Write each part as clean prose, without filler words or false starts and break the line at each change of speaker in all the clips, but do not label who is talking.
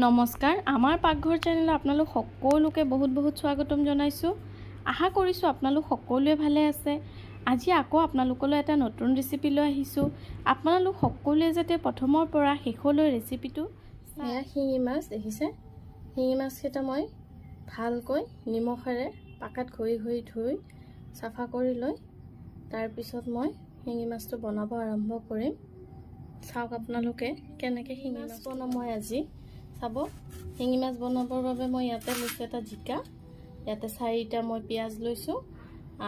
নমস্কাৰ, আমাৰ পাকঘৰ চেনেলত আপোনালোক সকলোকে বহুত বহুত স্বাগতম জনাইছোঁ। আশা কৰিছোঁ আপোনালোক সকলোৱে ভালে আছে। আজি আকৌ আপোনালোকলৈ এটা নতুন ৰেচিপি লৈ আহিছোঁ। আপোনালোক সকলোৱে যাতে প্ৰথমৰ পৰা শেষলৈ ৰেচিপিটো। এয়া শিঙি মাছ দেখিছে। শিঙি মাছকেইটা মই ভালকৈ নিমখেৰে পাকাত ঘঁহি ঘঁহি ধুই চাফা কৰি লৈ তাৰপিছত মই শিঙি মাছটো বনাব আৰম্ভ কৰিম। চাওক আপোনালোকে কেনেকৈ শিঙি মাছ বনাম মই আজি চাব। শিঙি মাছ বনাবৰ বাবে মই ইয়াতে লৈছোঁ এটা জিকা, ইয়াতে চাৰিটা মই পিঁয়াজ লৈছোঁ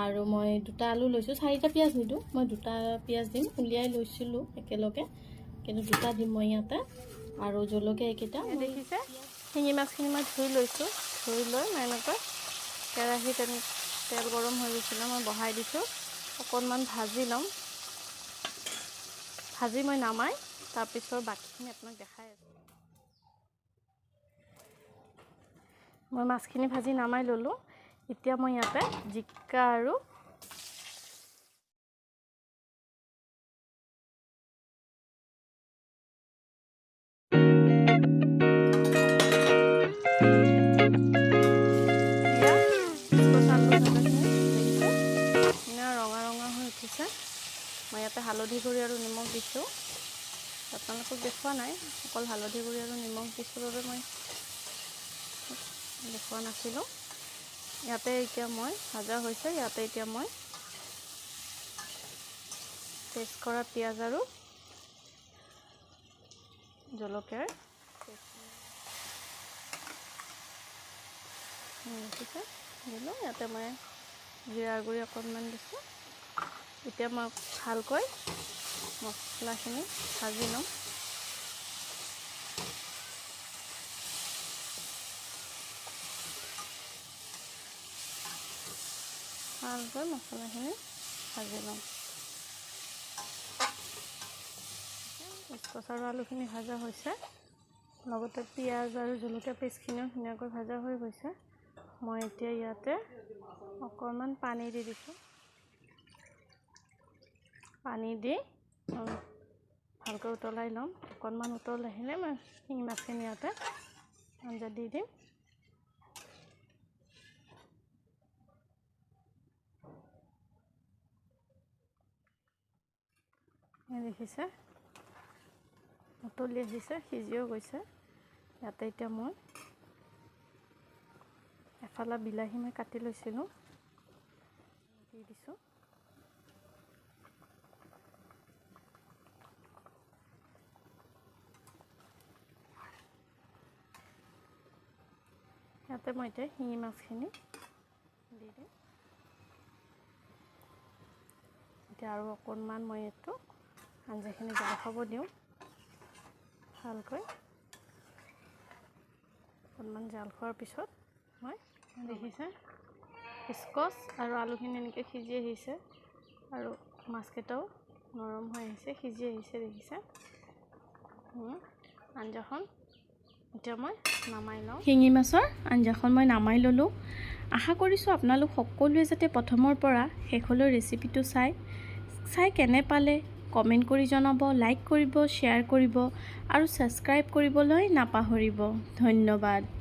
আৰু মই দুটা আলু লৈছোঁ। চাৰিটা পিঁয়াজ নিদিওঁ, মই দুটা পিঁয়াজ দিম। উলিয়াই লৈছিলোঁ একেলগে, কিন্তু দুটা দিম মই ইয়াতে। আৰু জলকীয়া এইকেইটা দেখিছে। শিঙি মাছখিনি মই ধুই লৈছোঁ। ধুই লৈ মই এনেকৈ কেৰাহীত তেল গৰম হৈ গৈছিলে, মই বহাই দিছোঁ। অকণমান ভাজি ল'ম। ভাজি মই নামাই তাৰপিছৰ বাকীখিনি আপোনাক দেখাই আছোঁ। মই মাছখিনি ভাজি নামাই ল'লোঁ। এতিয়া মই ইয়াতে জিকা আৰু ৰঙা ৰঙা হৈ উঠিছে। মই ইয়াতে হালধি গুড়ি আৰু নিমখ দিছোঁ। আপোনালোকক দেখুওৱা নাই, অকল হালধি গুড়ি আৰু নিমখ দিছোঁ বাবে মই দেখুওৱা নাছিলোঁ। ইয়াতে এতিয়া মই ভাজা হৈছে। ইয়াতে এতিয়া মই পেষ্ট কৰা পিঁয়াজ আৰু জলকীয়াৰ দেখিছে দিলোঁ। ইয়াতে মই জিৰাৰ গুড়ি অকণমান দিছোঁ। এতিয়া মই ভালকৈ মছলাখিনি ভাজি ল'ম। ভালকৈ মছলাখিনি ভাজি ল'ম। স্কচ আৰু আলুখিনি ভাজা হৈছে, লগতে পিঁয়াজ আৰু জলকীয়া পেষ্টখিনিও ধুনীয়াকৈ ভাজা হৈ গৈছে। মই এতিয়া ইয়াতে অকণমান পানী দি দিছোঁ। পানী দি ভালকৈ উতলাই ল'ম। অকণমান উতল আহিলে মই শিঙি মাছখিনি ইয়াতে আঞ্জা দি দিম। দেখিছে, উতলি আহিছে, সিজিও গৈছে। ইয়াতে এতিয়া মই এফালা বিলাহী মই কাটি লৈছিলোঁ, দি দিছোঁ। ইয়াতে মই এতিয়া শিঙি মাছখিনি দি দিম। এতিয়া আৰু অকণমান মই এইটো আঞ্জাখিনি জাল খাব দিওঁ। ভালকৈ অকণমান জাল খোৱাৰ পিছত মই দেখিছে স্কচ আৰু আলুখিনি এনেকৈ সিজি আহিছে আৰু মাছকেইটাও নৰম হৈ আহিছে, সিজি আহিছে দেখিছে। আঞ্জাখন এতিয়া মই নামাই লওঁ। শিঙি মাছৰ আঞ্জাখন মই নামাই ল'লোঁ। আশা কৰিছোঁ আপোনালোক সকলোৱে যাতে প্ৰথমৰ পৰা শেষলৈ ৰেচিপিটো চাই চাই কেনে পালে কমেণ্ট কৰি জনাব, লাইক কৰিব, শ্বেয়াৰ কৰিব আৰু ছাবস্ক্ৰাইব কৰিবলৈ নাপাহৰিব। ধন্যবাদ।